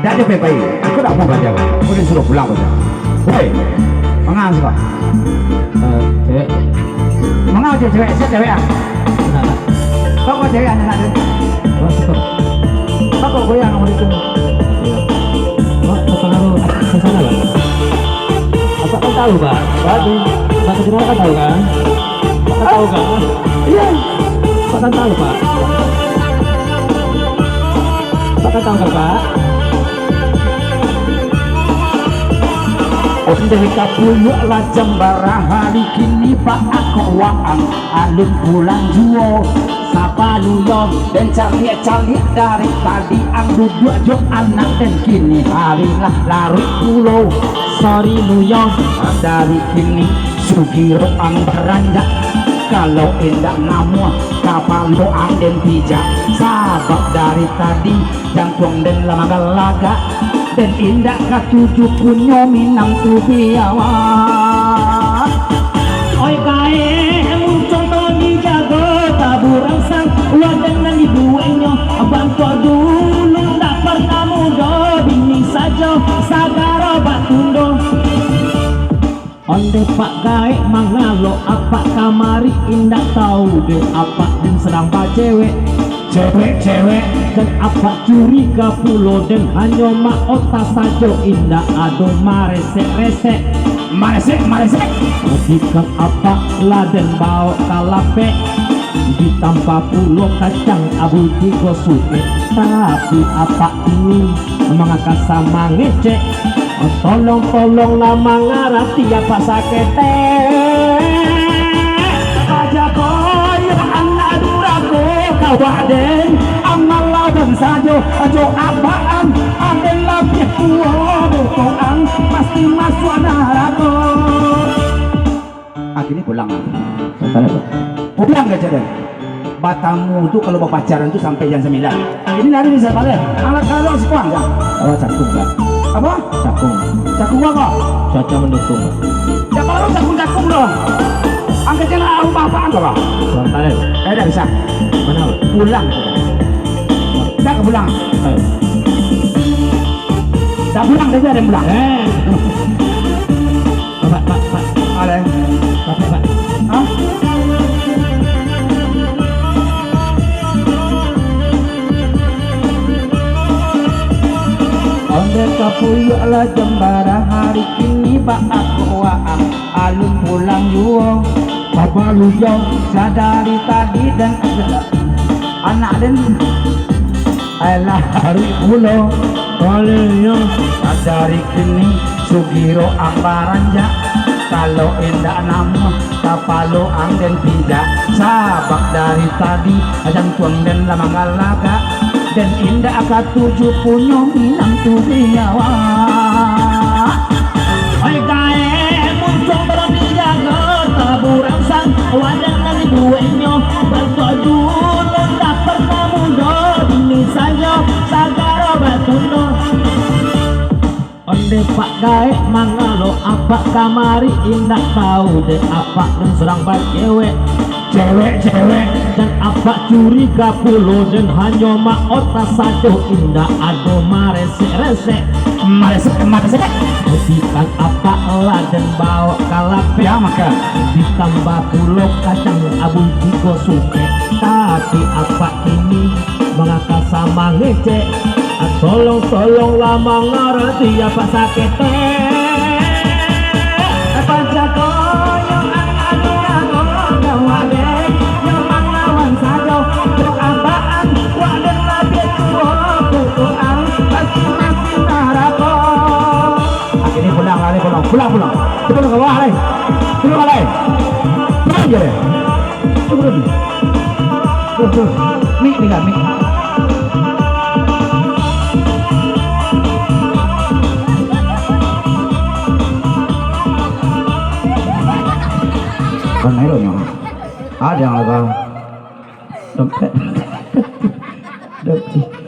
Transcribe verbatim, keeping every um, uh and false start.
Dak ado pai-pai. Aku dak mau balajar. Aku disuruh pulang balajar. Woi, manga siko? Eh, cewek. Manga cewek, cewek? Sia cewek ah? Nah, nah. Kau kok cewek anak tu? Wah, cakep. Kau kok goyang sama dia tu? Iya. Wah, terpengaruh ke sana, Pak. Apa kau tahu, Pak? Waduh. Bahasa Jawa kan tahu, kan? Pak kan tahu, kan? Iya. Pak kan tahu, Pak? Pak kan tahu, kan, Pak? Ondeh ka puyuak lah jam bara hari kini, baa kok waang alun pulang juo. Saba lu yo, den caliak-caliak dari tadi, ang duduak jo anak den, kini hari lah laruik pulo. Sorry lu yo, dari kini sugiro ang baranjak. Kalau indak namuah, kapalo ang den pijak. Sabab dari tadi, jantuang den lah magalagak, den indak katuju punyo minantu biawak. Oi gaek, muncuang tolong dijago, taburang sang, wadah nan dibueknyo, bantuak dulu ndak parnah mudo, bini sajo sagaro batundo. Ondeh Pak gaek mangalo apak kamari, indak tahu dek apak den sadang bacewek. Cewek-cewek. Jan apak curiga pulo den, hanyo maota sajo, indak ado maresek-resek. Maresek, maresek. Majikan apak lah den baok ka lapek, ditambah pulo kacang abu tigo suek. Tapi apak ini mangakasa mangecek. Tolong, tolong lah mangarati apak saketek. Paja koyo anak durako, kawak den, ang malawan sajo jo apak ang, aden labiah tuo doh ang, pasti masuak narako. Akhirnyo pulang. Pulang ka cak den. Batamu tu kalau bapacaran tu sampai jam sambilan. Ini nari bisa balik. Alat kalau sepuang kan? Oh, cakung, Pak. Apa? Cakung. Cakung apa? Cuaca mendukung, Pak. Ya baru cakung-cakung dong. Angkatnya lah rumah apaan kau, Pak? Pulang balik. Eh, dah bisa. Mana, Pak? Pulang. Dah ke pulang. Eh. Dah pulang, dah ada yang pulang. Eh. Pak, Pak, Pak. Alai. Pak, Pak, Pak. Hah? Ondeh ka puyuak lah jam bara hari kini, baa kok waang alun pulang juo. Babalu jo sadari tadi den, anak den. Alah, hari pulo, kalinya. Sadari kini, sugiro ang baranjak. Kalau indak namuah, kapalo ang den pijak. Sabab dari tadi, jantuang den lah manggalagak. Den indak katuju punyo minantu biawak. Oi gaek, muncuang tolong dijago, taburang sang, wadah nan dibueknyo, bantuak dulu ndak parnah mudo, bini sajo sagaro batundo. Ondeh Pak gaek mangalo apak kamari, indak tahu dek apak den sadang bacewek. Cewek-cewek. Jan apak curiga pulo den, hanyo maota sajo, indak ado maresek-resek. Maresek, maresek. Majikan apak lah den baok ka lapek. Ya, maka. Ditambah pulo kacang abu tigo suek. Tapi apak kini mangakasa mangecek. Ah, tolong, tolonglah mangarati apak saketek. Paja koyo anak durako, kawak den, nyo manglawan sajo jo apak ang, wak den labiah tuo, putuang pasti masuak narako. Akhirnyo pulang lah, pulang, pulang, pulang. Turun ka bawah lai. Turun ka lai. Turun je lai. Turun. Turun, turun. Mik ni kan, mik. Kan ayo nyo. Ada yang agak dompet. Dompet.